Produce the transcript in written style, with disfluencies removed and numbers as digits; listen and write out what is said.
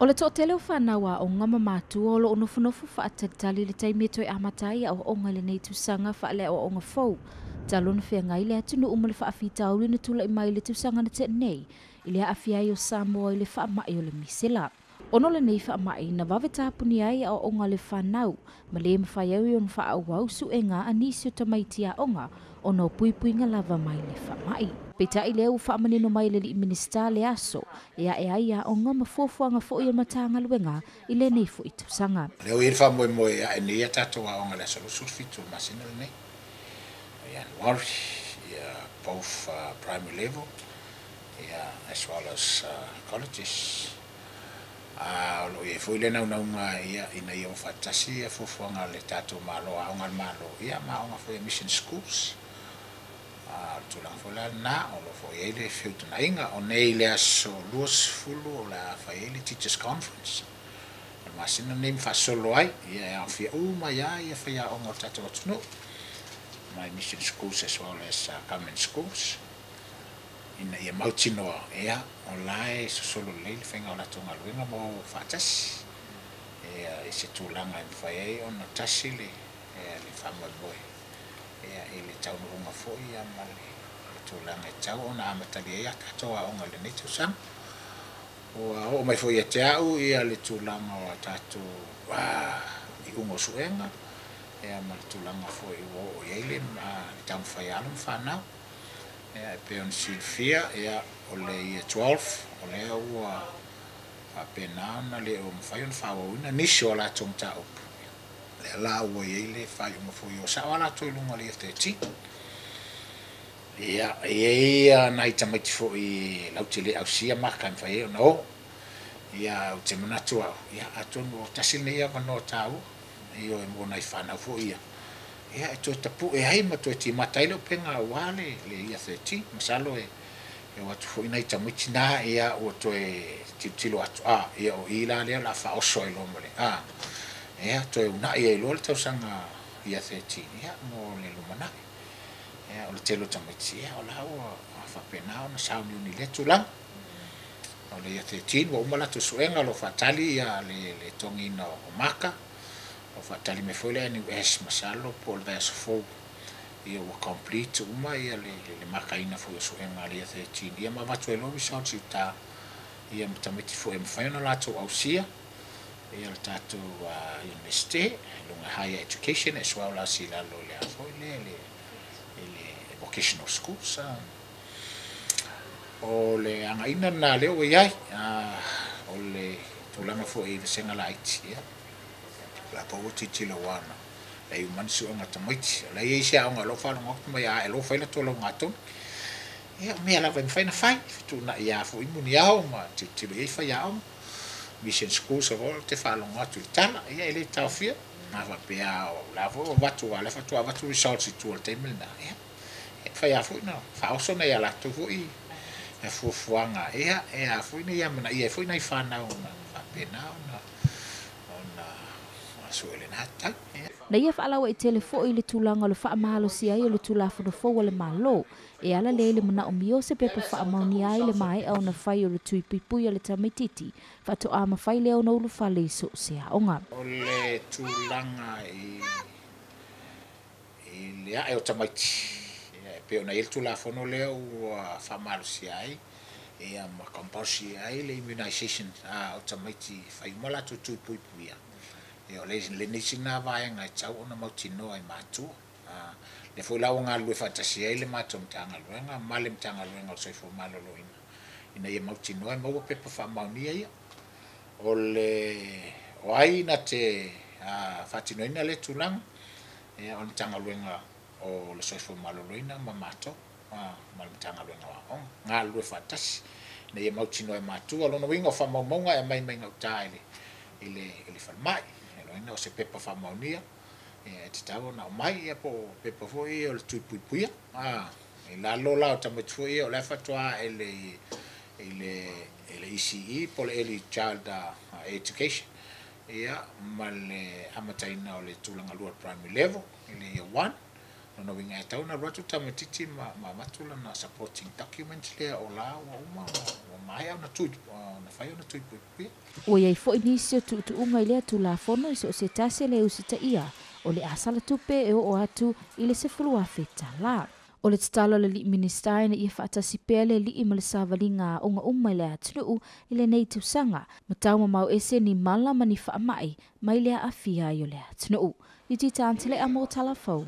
O le toatele o fanau aoga ma matua o loo nofonofo faatalitali i le taimi e toe amata ai aoaoga i lenei tausaga faaleaoaoga fou talu ona feagai le atunuu ma le faafitauli na tulai mai i le tausaga na tea nei i le aafia ai o Samoa i le faamai o le misela. Ona o lenei faamai na vave tapunia ai aoaoga a le fanau ma le mafai ai ona faaauau suega a nisi o tamaiti aoga ona o puipuiga lava mai le faamai. Peitai lea ua faamanino mai e le alii Minisita le aso e ae ai aoga ma fuafuaga foi o le Matagaluega i lenei foi tausaga. Lea ua i ai le faamoemoe e ae nei a tatou aoga i le aso 27 o le masina lenei, Ianuari, both primary level as well as colleges. A o lo o i ai foi le naunauga ina ia faatasi ia fuafuaga a le tatou Malo, aoga a le Malo ma aoga foi a mission schools. O le tulaga foi la lena o lo o foi i ai le feutagaiga. O nei le aso 20 o le a fai ai le Teachers Conference o le masina lenei ma faasolo ai, e aofia uma ai lava faiaoga o le tatou atunuu mai mission schools as well as government schools, ina ia mautinoa o la e sosolo lelei le faiga o latou galuega ma o faatasi i se tulaga e mafai ai ona tasi le faamoemoe i le taunuuga foi ma le tulaga e tatau ona amatalia ai a tatou aoga i lenei tausaga. Ua oo mai foi ia te au le tulaga o a tatou iuga o suega ma le tulaga foi ua oo i ai le taumafai a alo ma fanau. E pei ona silafia, o le Year 12 o lea ua faapena ona le o mafai ona faaauauina nisi o a latou mataupu. Lea la ua i ai le faaiuga foi o sao a latou i luga o le Year 13. E i ai nai tamaiti foi lautele ausia maka e mafai ai ona o. Ou te manatu au, atonu o tasi lenei avanoa taua mo nai fanau foi ia e toe tapue ai ma toe timata ai le upega aua le Year 13. Masalo e o atu foi nai tamaiti na ua toe tilotilo atu, o i la lea o le a faaoso ai loa ma le toe unai ai loa le tausaga Year 13 mo le lumanai. O le tele o tamaiti o la ua faapena ona sauniuni i lea tulaga. O le Year 13 ua uma latou suega, o lo o faatali le togiina o maka, o faatali mai foi le NUS, masalo po o le vaiaso fou ua complete uma le makaina foi o suega a le Year 13 ma avatu ai loa results i uta ma tamaiti foi e mafai ona latou ausia le tatou university luga higher education as well as i lalo i le a foi lea le vocational schools. O le againa lena lea ua i ai. O le tulaga foi i vasega laiti, la po ua tilotilo ua leai uma ni suega tamaiti. O la e i ai se aoga o lo o faalogo atu mai a ae loa fai latou laugatonu. O mea lava e mafai ona fai, fetuunai lava foi muniao ma tilotilo i ai faiaoga. Mission schools avao te faalogo atu i le tala, e le taofia. A faapea o la foi ua avatu, a o lea faatoa avatu results i tua i le taimi lena, e mafai lava foi ona faaoso nai a latou foi fuafuaga e a foi nei amanaia ai foi nai fanau na faapena ona sue lena tau. Na ia faalauaitele foi le tulaga o le faamalosi ai o le Tulafono fou a le Malo e ala lea i le manaomia o se pepa faamaonia ai le maea ona fai o le tui puipui a le tamaitiiti faatoa mafai lea ona ulufale i so o se aoga. O le tulaga i le ae o tamaiti, e pei ona i ai le Tulafono lea ua faamalosia ai ma compulsory ai le immunization o tamaiti fai uma latou tui puipuia. O lenei sina vaega e tatau ona mautinoa i matua. Lea foi la ua galulue faatasi ai le matou Matagaluega ma le Matagaluega o le Soifua Maloloina ina ia mautinoa e maua pepa faamaonia ia. O le o ai na te faatinoina lea tulaga, o le Matagaluega o le Soifua Maloloina ma matou ma le Matagaluega o Aoga galulue faatasi ina ia mautinoa e matua. O lona uiga o faamaumauga e aumai mai gauta i le falemai, o se pepa faamaonia e tatau ona aumai, po o pepa foi o le tui puipuia. I lalo la o tamaiti foi ia o la e faatoa i le ECE po o le Early Child Education ma le amataina o le tulaga lua primary level i le Year 1. Lona uiga e tatau ona alu atu tamaititi ma avatu lana supporting documents lea o la ua uma ua maea ona tui ona fai ona tui puipuia. Ua i ai foi nisi o tuutuuga i lea Tulafono i so o se tasi e le usitaia o le asala tupe e oo atu i le $10,000. O le tatalo a le alii Minisita ina ia faatasi pea le alii ma le savaliga aoga uma i le atunuu i lenei tausaga, ma taumamao ese ni mala ma ni faamai mai le aafia ai o le atunuu. I Tita Antelea mo Talafou.